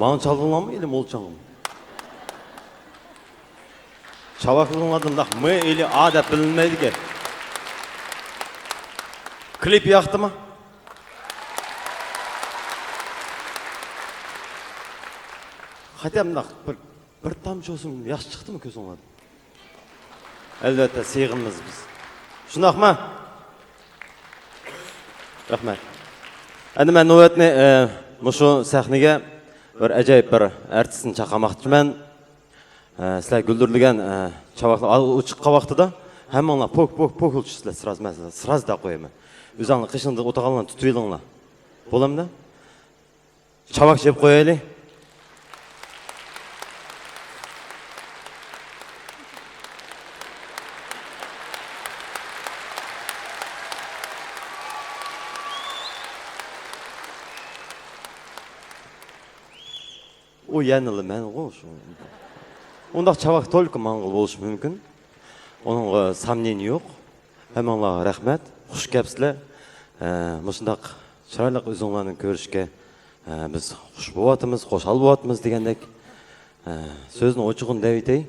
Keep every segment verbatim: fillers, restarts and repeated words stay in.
ماڭا چالدىڭلارمۇ ئىلى مولچاڭمۇ؟ چاۋاكلىرىڭلاردىن مۇنداق م ئىلى ئا دەپ بىلىنمەيدىكەن. كلىپ ياقتىمۇ؟ خەتەم مۇنداق بىر، بىر تامچە بولسۇن ياخشى چىقتىمۇ كۆزۈڭلاردىن؟ ئەلۋەتتە، سېغىنىمىز بىز. شۇنداقمۇ؟ رەھمەت. ئەمدى مەن نۆۋەتنى، ئە، مۇشۇ سەھنىگە بىر ئەجايىپ بىر ئارتىسنى چاقىرماقچىمەن. ئە، سىلەر گۈلدۈرلىگەن، ئە، چاۋاكلار، ئا، ئۇ چىققان ۋاقتىدا ھەممىڭلار پوك، پوك، پوك ئۇلىشىسىلەر، سىراز مەن سىراز دەپ قويىمەن. ئۆزۈڭلار قېشىڭدا ئولتۇرغانلارنى تۇتۇۋېلىڭلار. بولامدۇ؟ چاۋاك چېپىپ قويايلى. ئۇ يەنىلا مەنغۇ شۇ. ئۇنداق چاۋاك تولكا ماڭغىلى بولۇشى مۇمكىن. ئۇنىڭغا سامنېنىي يوق. ھەممىڭلارغا رەھمەت، خۇش كەپسىلەر. ئە، مۇشۇنداق چىرايلىق ئۆزۈڭلارنى كۆرۈشكە، ئە، بىز خۇش بولۇۋاتىمىز، خۇشال بولۇۋاتىمىز دېگەندەك. ئە، سۆزنى ئوچۇقىنى دەۋېتەي.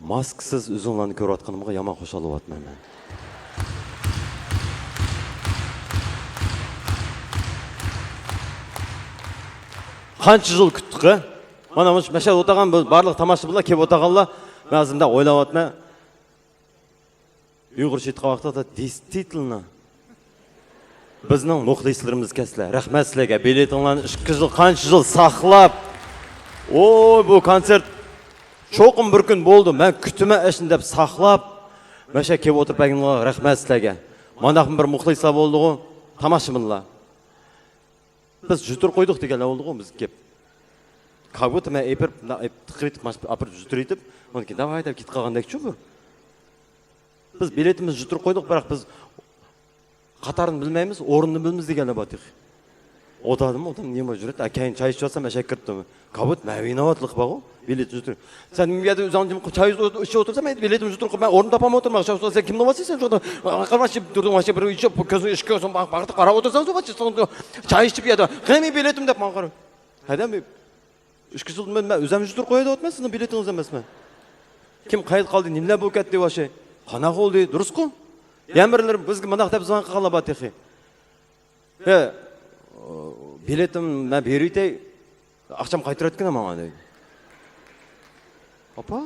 ماسكىسىز ئۆزۈڭلارنى كۆرۈۋاتقىنىمغا يامان خۇشال بولۇۋاتىمەن مەن. قانچە يىل كۈتتۇق، ھە؟ مانا مۇشۇ مەشەدە ئولتۇرغان بۇ بارلىق تاماشىبىنلار، كېلىپ ئولتۇرغانلار، مەن ھازىر مۇنداق ئويلاۋاتىمەن. ئۇيغۇرچە ئېيتقان ۋاقتىدا دېيستىتلنا. بىزنىڭ مۇخلىسلىرىمىز ئىكەنسىلەر. رەھمەت سىلەرگە. بېلىتىڭلارنى ئىككى يىل، قانچە يىل ساقلاپ. ئوي، بۇ كونسېرت چوقۇم بىر كۈن بولىدۇ. مەن كۈتىمەن ئەشۇنى دەپ ساقلاپ. مەشە كېلىپ ئولتۇرۇپ بەرگىنىڭلارغا رەھمەت سىلەرگە. مانداقمۇ بىر مۇخلىسلار بولدىغۇ. تاماشىبىنلار. بىز جۇتۇر قويدۇق دېگەنلەر بولدىغۇ، بىز كېلىپ. كاگۇت مەن ئېپىرىپ، مۇنداق ئېپ-، تىقىۋېتىپ، ماش-، ئاپىرىپ جۇتۇر ئېتىپ، ئۇنىڭ كېيىن داۋاي دەپ كېتىپ قالغاندەكچۇ بۇ. بىز بېلىتىمىزنى جۇتۇر قويدۇق، بىراق بىز قاتارنى بىلمەيمىز، ئورنىنى بىلمىز دېگەنلەر بار تېخى. ئوتادىمۇ ئوتام نېمە جۈرئەت؟ ئە، كەينى چاي ئىچىۋاتسام، ئەشەك كىرىپتۇ. كابۇت، مەن ۋىناۋاتلىق بارغۇ، بېلىت جۇتۇر. سەن نېمە يەردە ئۆزۈڭ جىم چاي ئىچىپ ئولتۇرسام، مەن بېلىتىمنى جۇتۇر قويۇپ، مەن ئورنۇم تاپالماي ئولتۇرماقچى. سەن كىمنى ئاۋاتسەن، سەن شۇ يەردە قارىۋاتسىز، تۇردۇڭ، ماشىنا بىر ئىچىپ، كۆزۈڭ ئىشىك كۆرسۇن، باق-، باقتى قاراپ ئولتۇرساڭ، شۇ باشتا، قېنى بېلىتىم دەپ ماڭا قارا. ھەدەم، ئىككى يىل مەن، مەن ئۆزۈم جۇتۇر قوياي دەۋاتىمەن، سىزنىڭ بېلىتىڭىز ئەمەسمەن. كىم قايدا قالدى، نېمىلەر بولۇپ كەتتى، ۋاشى؟ قانداق بولدى، دۇرۇسقۇ؟ يەنە بىرلىرى بىزگە مۇنداق دەپ زاڭ قىلغانلار بار تېخى. ھە، بېلىتىم مەن بېرىۋېتەي، ئاقچام قايتۇرۇۋەتكىنە ماڭا دەيدۇ. ئاپا؟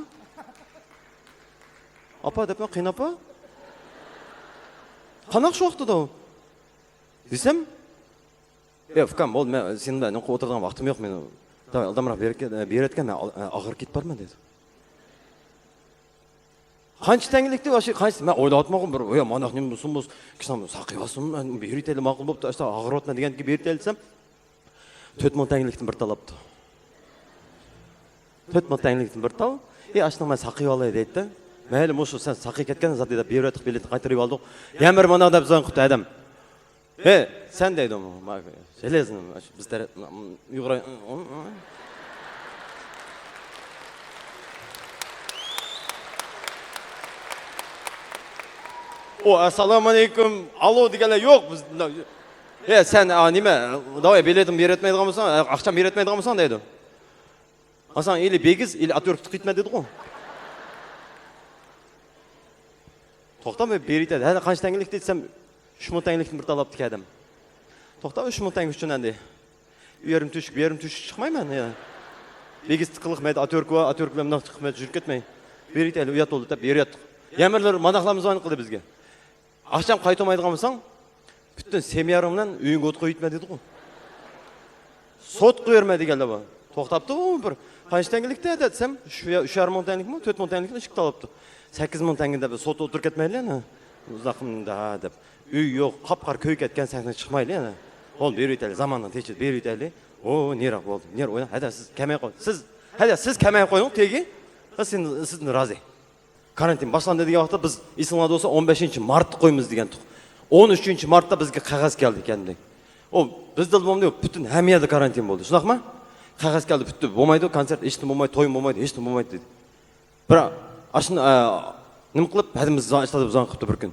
ئاپا دەپمەن، قېنى ئاپا؟ قانداق شۇ ۋاقتىدا ئۇ؟ دېسەم، ئە، ئۇكام، بولدى، مەن سېنى بىلەن ئوتۇرىدىغان ۋاقتىم يوق مېنىڭ. داۋاي، ئالدامراق بېرىپ كەت، بېرىۋەتكىن، مەن ئاغ-، ئاغرىپ كېتىپ بارىمەن دېدى. قانچە تەڭلىكتى، ۋاشى قانچە؟ مەن ئويلاۋاتمانغۇ، بىر، يا، مانداق نېمە بولسۇن، بولسۇن، كىشىنىڭ ساقىيىۋالسۇن، مەن بېرىۋېتەيلى، ماقۇل بوپتۇ، ئاشتا ئاغرىۋاتىمەن دېگەندىكىن بېرىۋېتەيلى دېسەم، تۆت مىڭ تەڭلىكتىن بىر تالاپتۇ. تۆت مىڭ تەڭلىكتىن بىر تال، ئى، ئاشۇنى مەن ساقىيىۋالاي دەيتتى. مەيلى، مۇشۇ سەن ساقىيىپ كەتكەن زادى دەپ بېرىۋەتتۇق، بېلىتنى قايتۇرۇۋالدۇق. يەنە بىر مانداق دەپ زاڭ قىپتۇ ئادەم. ھە، سەن دەيدۇ، ما-، جېلېزنىي، بىز تەرەپ، ئۇيغۇر، ئۇ، ئەسسالامۇئەلەيكۇم، ئالو دېگەنلەر يوق. بىز، ھە، سەن، ئا، نېمە، داۋاي، بېلېتىمنى بېرىۋەتمەيدىغان بولساڭ، ئاقچام بېرىۋەتمەيدىغان بولساڭ دەيدۇ. ئاسان ئېلى بېگىز، ئېلى ئاتيوركا تىقىتمە دېدىغۇ. توختا، مەن بېرىتە، ھە، قانچە تەڭگىلىك دېسەم، ئۈچ مىڭ تەڭگىلىكنى بىر تالاپتىكەن ئادەم. توختا، ئۈچ مىڭ تەڭگە ئۈچۈن ئەندى. ئۇ يېرىم تۆشۈك، بۇ يېرىم تۆشۈك چىقمايمەن، يا. بېگىز تىقىلىق مەيدە، ئاتيوركا بار، ئاتيوركا بىلەن مۇنداق چىقىپ مەيدە، يۈرۈپ كەتمەي. بېرىتە، ئۇيات بولدى دەپ، بېرىياتتۇق. يەنە بىرلىرى مانداقلارمىز قىلدى بىزگە. ئاخشام قايتۇرمايدىغان بولساڭ، پۈتۈن سېمياڭ بىلەن ئۆيۈڭگە ئوت قويۇۋەتمە دېدىغۇ. سوت قويۇۋەرمە دېگەنلەر بار. توختاپتۇ، بۇ بىر قانچە تەڭگىلىكتە دەپ دېسەم، شۇ يا-، ئۈچەر مىڭ تەڭگىلىكمۇ، تۆت مىڭ تەڭگىلىكنى ئىشىك تالاپتۇ. سەككىز مىڭ تەڭگە دەپ سوت ئولتۇرۇپ كەتمەيلى يەنە. ئۇزاقمىدا دەپ. ئۆي يوق، قاپقارا كۆيۈپ كەتكەن سەھنىگە چىقمايلى يەنە. بولدى، بېرىۋېتەيلى، زاماننىڭ تېشى، بېرىۋېتەيلى. ئو، نېرى بولدى، نېرى ئوينا. ھەدە سىز كەمەي قويۇڭ. سىز، ھەدە سىز كەمەي قويۇڭ، تېگى. سىز، سىزدىن رازى. كارانتىن باشلاندى دېگەن ۋاقىتتا بىز ئېسىڭلاردا بولسا ئون بەشىنچى مارتتا قويىمىز دېگەنتۇق. ئون ئۈچىنچى مارتتا بىزگە قەغەز كەلدى كەندى. ئۇ بىزدىلا بولمىدى، پۈتۈن ھەممە يەردە كارانتىن بولدى. شۇنداقمۇ؟ قەغەز كەلدى، پۈتتى، بولمايدۇ، كونسېرت ھېچنېمە بولمايدۇ، توي بولمايدۇ، ھېچنېمە بولمايدۇ دېدى. بىراق، ئاشۇنى، ئە، نېمە قىلىپ، ھەدىمىز زاڭ ئىشلىدى، زاڭ قىپتۇ بىر كۈن.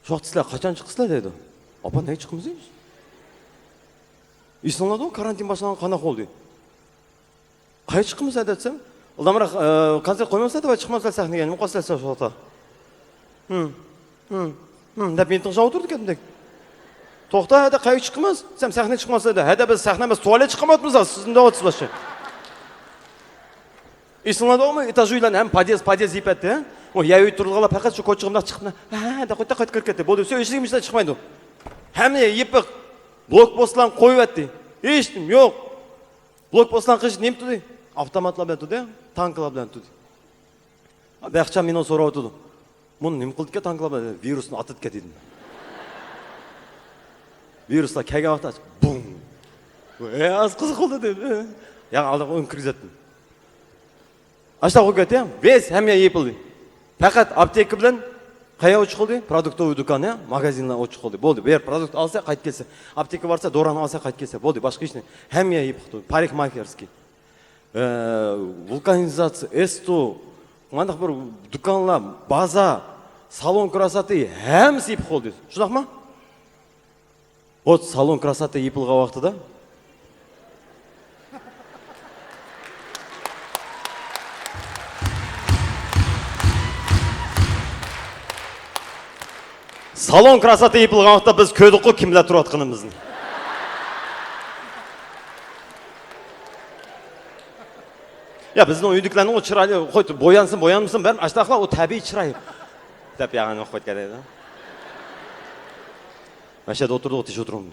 شۇ ۋاقىتتا سىلەر قاچان چىقىسىلەر دەيدۇ. ئاپا، نەگە چىقىمىز دەيمىز. ئېسىڭلاردىمۇ، كارانتىن باشلانغان قانداق بولدى؟ قايا چىقىمىز دەپ دېسەم، ئالدامراق، ئە، كونسېرت قويمامسىلەر دەپ چىقمامسىلەر سەھنىگە، نېمە قىلىسىلەر شۇ ۋاقىتتا؟ ھىم، ھىم، ھىم دەپ مېنى تىڭشاپ ئولتۇرىدىكەن. توختا، ھەدە قايا چىقىمىز دېسەم، سەھنىگە چىقمامسىلەر دەپ. ھەدە بىز سەھنە ئەمەس، تۇالېت چىقىماتىمىز، سىز نېمە دەۋاتىسىز باشقا؟ ئېسىڭلاردا ئۇ ئېتاژ ئۆيلەرنى ھەم پاديېز، پاديېز يېپەتتى. ئۇ يەۋى تۇرىدىغانلار پەقەت شۇ كوچىغا مۇنداق چىقىپ، ھە، ھە، دەپ قويۇپ، قايتا كىرىپ كەتتى. بولدى، سۆ ئىشىك مىشىكلەر چىقمايدۇ. ھەممە يېپىق. بلوكپوستلارنى قويۇۋەتتى. ھېچنېمە يوق. بلوكپوستلارنى قىلىش نېمە تۇردى؟ ئاپتوماتلار بىلەن تۇردى، تانكىلار بىلەن تۇردى. بەخچام مېنى سوراۋاتىدۇ. بۇنى نېمە قىلدىكەن تانكىلار بىلەن؟ ۋىرۇسنى ئاتىدىكەن دېدىم. ۋىرۇسلار كەلگەن ۋاقىتتا بۇڭ. ئەي، ئاز قىزىق بولدى دېدىم. ياق، ئالدىغا ئۇنى كىرگۈزەتتىم. ئاشۇنداق بولۇپ كەتتى. بىز ھەممە يېپىلدى. پەقەت ئاپتېكا بىلەن قايا ئوچۇق قالدى؟ پرودۇكتوۋىي دۇكان، يا، ماگازىنلار ئوچۇق قالدى. بولدى، بۇ يەر پرودۇكت ئالسا قايتىپ كەلسە. ئاپتېكا بارسا دورا ئالسا قايتىپ كەلسە. بولدى، باشقا ھېچ نە-، ھەممە يېپىقتۇ. پارىكماكېرسكىي، ئە، ۋۇلكانىزاتسىيە، ئېستو، مانداق بىر دۇكانلار، بازار، سالون كراساتى، ھەممىسى يېپىق بولدى. شۇنداقمۇ؟ ئوت سالون كراساتى يېپىلغان ۋاقتىدا، سالون كراساتى يېپىلغان ۋاقىتتا بىز كۆردۇققۇ كىملەر تۇرۇۋاتقىنىمىزنى. يا، بىزنىڭ ئۆيدىكىلەرنىڭ ئۇ چىرايى، قوي، بويانسۇن، بويانمىسۇن، بەرمە، ئاشتاقلا ئۇ تەبىئىي چىراي دەپ ياغىنى قويۇپ كەتەيدۇ. مەشەدە ئولتۇردۇق، تىش ئولتۇرۇڭ.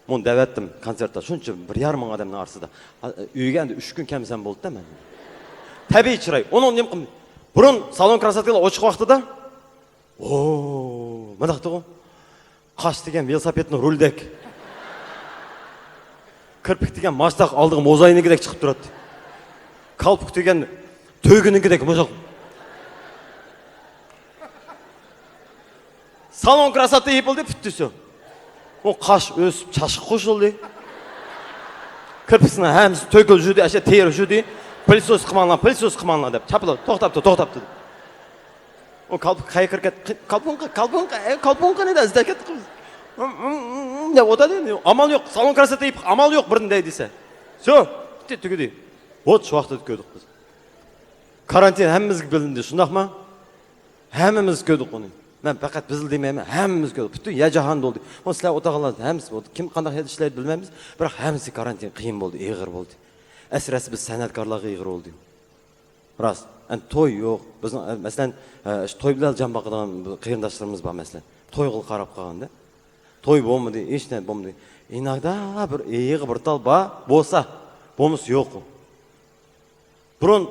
مۇنى دەۋەتتىم كونسېرتتا، شۇنچە بىر يارىم مىڭ ئادەمنىڭ ئارىسىدا. ئا، ئۆيگە ئەمدى ئۈچ كۈن كەلمىسەم بولدى-دە مەن. تەبىئىي چىراي. ئۇنىڭ نېمە قىل-، بۇرۇن سالون كراساتكىلار ئوچۇق ۋاقتىدا، ئو، مۇنداق ئىدىغۇ. قاش دېگەن ۋېلىسىپىتنىڭ رۇلىدەك. كىرپىك دېگەن ماشتاق ئالدىغا موزاينىڭكىدەك چىقىپ تۇراتتى. كالپۇك دېگەن تۆگىنىڭكىدەك مۇشۇق. سالون كراساتى يېپىلدى، پۈتتى شۇ. ئۇ قاش ئۆسۈپ، چاچقا قوشۇلدى. كىرپىكنىڭ ھەممىسى تۆكۈلۈپ يۈردى، ئەشە تېرىپ يۈردى. پىلسوس قىلماڭلار، پىلسوس قىلماڭلار دەپ چاپىلا توختاپتۇ، توختاپتۇ. ئۇ كالپۇك قايىقىرىپ كەتتى. قى-، كالپۇكنى، كالپۇكنى، ئەي، كالپۇكنى دەپ ئىزدەپ كەتتى قىز. ھىم، ھىم، ھىم، ھىم دەپ ئولتۇردى. ئامال يوق، سالون كراساتى يېپىق، ئامال يوق بىرنى دەي دېسە. شۇ، پۈتتى، تۈگىدى. ھوت شۇ ۋاقىتتا كۆردۇق بىز. كارانتىن ھەممىمىزگە بىلىندى، شۇنداقمۇ؟ ھەممىمىز كۆردۇق ئۇنى. مەن پەقەت بىزلا دېمەيمەن، ھەممىمىز كۆردۇق. پۈتۈن يەر جاھان بولدى. ئۇ سىلەر ئولتۇرغانلار ھەممىسى بولدى. كىم قانداق يەردە ئىشلەيدۇ بىلمەيمىز، بىراق ھەممىسى كارانتىن قىيىن بولدى، ئېغىر بولدى. ئەسلى بىز سەنئەتكارلارغا ئېغىر بولدى. راست. ئەمدى توي يوق. بىزنىڭ، مەسىلەن، ئە، شۇ توي بىلەن جان باقىدىغان قېرىنداشلىرىمىز بار، مەسىلەن. تويغا قاراپ قالغاندا. توي بولمىدى، ھېچ نەرسە بولمىدى. ئىناكدا بىر ئېيىغا بىر تال بار، بولسا، بولمىسا يوق. بۇرۇن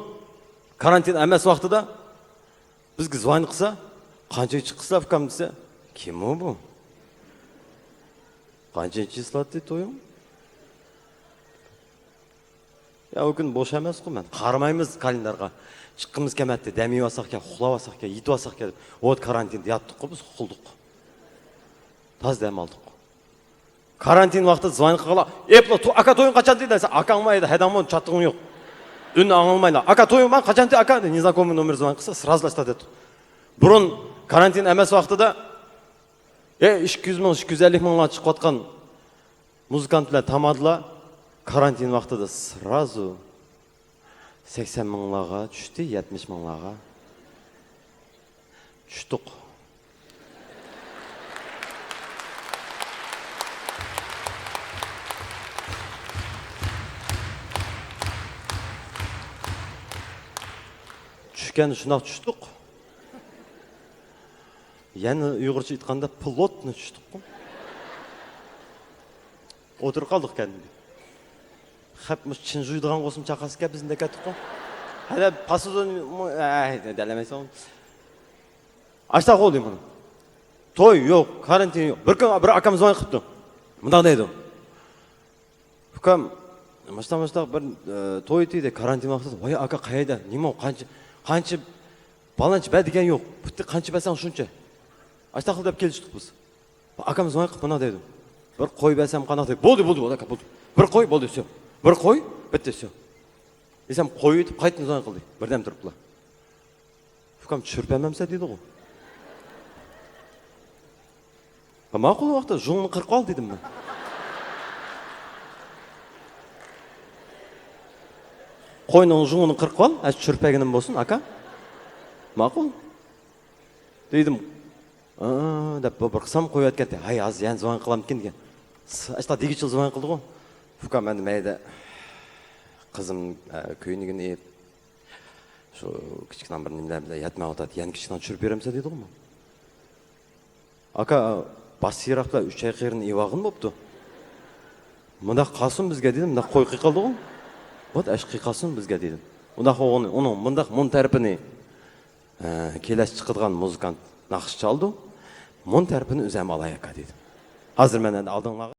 كارانتىن ئەمەس ۋاقتىدا بىزگە زۋان قىلسا، «قانچىنچى چىقىسىلەر، ئۇكام؟» دېسە، «كىم ئۇ بۇ؟ قانچىنچى چىسلاتتى تويۇڭ؟» يا، ئۇ كۈن بوش ئەمەسقۇ، مەن قارىمايمىز كالېندارغا. چىققىمىز كەلمەيتتى، دەم يېۋالساقكەن، ئۇخلاۋالساقكەن، يېتىۋالساقكەن دەپ. ۋوت كارانتىندا ياتتۇققۇ بىز، ئۇخلىدۇق. تازا دەم ئالدۇق. كارانتىن ۋاقتىدا زۋان قىلغانلار، ئېپلا، تو-، «ئاكا، تويۇڭ قاچاندى؟» دېسە، «ئاكاڭمۇ ئەيدە، ھەدەڭمۇ چاتىقىڭ يوق.» ئۈننى ئاڭلىمايلا. «ئاكا، تويۇڭ، مانا قاچاندى، ئاكا؟» دەپ، نېزناكومىي نومېر زۋان قىلسا، سرازلا ئىشلىتەتتى. بۇرۇن كارانتىن ئەمەس ۋاقتىدا، ئە، ئىككى يۈز مىڭ، ئىككى يۈز ئەللىك مىڭلار چىقىۋاتقان مۇزىكانت بىلەن تامادىلار كارانتىن ۋاقتىدا سرازۇ سەكسەن مىڭلارغا چۈشتى، يەتمىش مىڭلارغا چۈشتۇق. چۈشكەن شۇنداق چۈشتۇق. يەنە ئۇيغۇرچە ئېيتقاندا، پلوتنو چۈشتۇققۇ. ئولتۇرۇپ قالدۇق كەندىدە. خەپ مۇشۇ چىن جۇيىدىغان بولسىمۇ چاقاسىكەن بىزنى دەكەتتۇققۇ. ھەلە پاسوزون، ئەي، دەلەمەيسەن. ئاشتاق بولدى مانا. توي يوق، كارانتىن يوق. بىر كۈن بىر ئاكام زۋان قىپتۇ. مۇنداق دەيدۇ. ئۇكام، مۇشتاق، مۇشتاق بىر، ئە، توي ئىدى، كارانتىن ۋاقتىدا. ۋاي ئاكا، قەيەردە؟ نېمە ئۇ؟ قانچە، قانچە، پالانچە بەر دېگەن يوق. پۇتى قانچە بەرسەڭ شۇنچە. ئاشتاق دەپ كېلىشتۇق بىز. ئاكام زوڭاي قىلىپ مۇنداق دەيدۇ. بىر قوي بەرسەم قانداق دەيدۇ. بولدى، بولدى، بولدى، ئاكا، بولدى. بىر قوي، بولدى، سيو. بىر قوي، بىتتى، سيو. دېسەم، قوي ئېتىپ قايتىدىن زوڭاي قىلدى. بىردەم تۇرۇپلا. ئۇكام، چۈشۈرۈپ بەرمەمسەن دېدىغۇ. ماقۇل ۋاقىتتا ژۇڭنى قىرىپ ئال دېدىم مەن. قوينىڭ جۇڭىنى قىرىپ قال، ئەش چۈرپەگىنىم بولسۇن، ئاكا. ماقۇل. دېدىم. ئا، دەپ بۇ بىر قىسام قويۇۋەتكەنتى. ھەي، ھازىر يەنە زۇۋان قىلامدىكىن دېگەن. ئاشتا دېگۈچىلا زۇۋان قىلدىغۇ. ئۇكام، ئەمدى مەيدە قىزىم، ئە، كۆينىگىنى ئېيىپ، شۇ كىچىكنام بىر نېمىلەر بىلەن يەتمەيۋاتاتتى. يەنە كىچىكنام چۈشۈرۈپ بېرەمسەن دېدىغۇ. ئاكا، باش سىيراق بىلەن ئۈچ ئاي قېرىنى ئېۋالغىن بوپتۇ. مۇنداق قالسۇن بىزگە دېدىم، مۇنداق قوي قىيقالدىغۇ. بولدى، ئەش قىيقالسۇن بىزگە دېدىم. ئۇنداق بولغىنى ئۇنىڭ مۇنداق مۇن تەرىپىنى، ئە، كېلەش چىقىدىغان مۇزىكانت ناخشا چالدى. مۇن تەرىپىنى ئۆزەم ئالاي ئاكا دېدىم. ھازىر مەن ئەمدى ئالدىڭلارغا